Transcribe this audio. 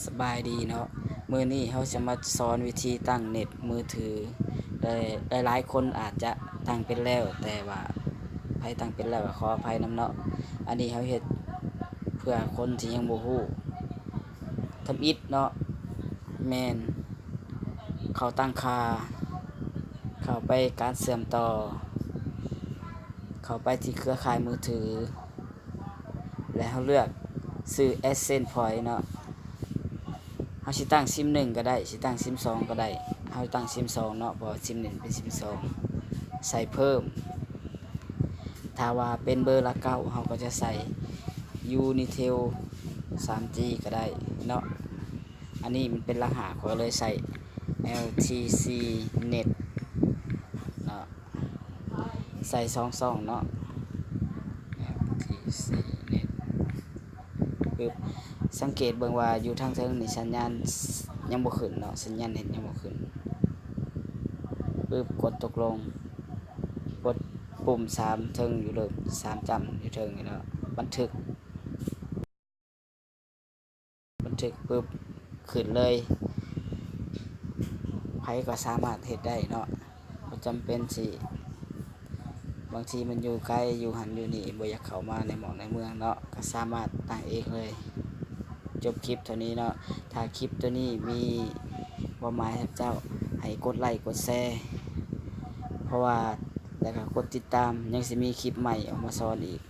ສະບາຍດີເນາະ, ມື້ນີ້ເຮົາຈະມາສອນວິທີຕັ້ງເນັດມືຖື ແລະ ຫຼາຍໆຄົນອາດຈະຕັ້ງເປັນແລ້ວ, ແຕ່ວ່າໃຜຕັ້ງເປັນແລ້ວກໍຂໍອະໄພນຳເນາະ. ອັນນີ້ເຮົາເຮັດເພື່ອຄົນທີ່ຍັງບໍ່ຮູ້ທຳອິດເນາະ, ແມ່ນເຂົ້າຕັ້ງຄ່າ, ເຂົ້າໄປການເຊື່ອມຕໍ່, ເຂົ້າໄປທີ່ເຄືອຂ່າຍມືຖື ແລະ ເຮົາເລືອກຊື່ AdSense Point ເນາະ. ເຮົາຊິຕັ້ງຊິມໜຶ່ງກໍໄດ້, ຊິຕັ້ງຊິມສອງກໍໄດ້. ເຮົາຕັ້ງຊິມສອງເນາະ, ເພາະວ່າຊິມໜຶ່ງເປັນຊິມສອງ. ໃສ່ເພີ່ມ. ຖ້າວ່າເປັນເບີຫຼັກເກົ້າ ເຮົາກໍຈະໃສ່ Unitel ສາມຈີ ກໍໄດ້ເນາະ. ອັນນີ້ມັນເປັນຫຼັກຫ້າ ຂ້ອຍກໍເລີຍໃສ່ LTC Net ເນາະ. ໃສ່ສອງຊ່ອງເນາະ LTC Net ປຶບ. ສັງເກດເບິ່ງວ່າຢູ່ທາງເທິງນີ້ສັນຍານຍັງບໍ່ຂຶ້ນເນາະ, ສັນຍານເນັດຍັງບໍ່ຂຶ້ນ. ປຶບ, ກົດຕົກລົງ, ກົດປຸ່ມສາມເທິງຢູ່ເລີຍ, ສາມຈ້ຳຢູ່ເທິງນີ້ເນາະ, ບັນທຶກ. ບັນທຶກປຶບ, ຂຶ້ນເລີຍ. ໃຜກໍສາມາດເຮັດໄດ້ເນາະ, ບໍ່ຈຳເປັນຊິ ບາງທີມັນຢູ່ໄກ, ຢູ່ຫັ້ນຢູ່ນີ້, ບໍ່ຢາກເຂົ້າມາໃນໝອກໃນເມືອງເນາະ, ກໍສາມາດຕັ້ງເອງເລີຍ. ຈົບຄລິບເທົ່ານີ້ເນາະ. ຖ້າຄລິບຕົວນີ້ມີຄວາມໝາຍໃຫ້ເຈົ້າ, ໃຫ້ກົດໄລກົດແຊ ເພາະວ່າ ແລ້ວກໍກົດຕິດຕາມ, ຍັງຊິມີຄລິບໃໝ່ອອກມາສອນອີກ.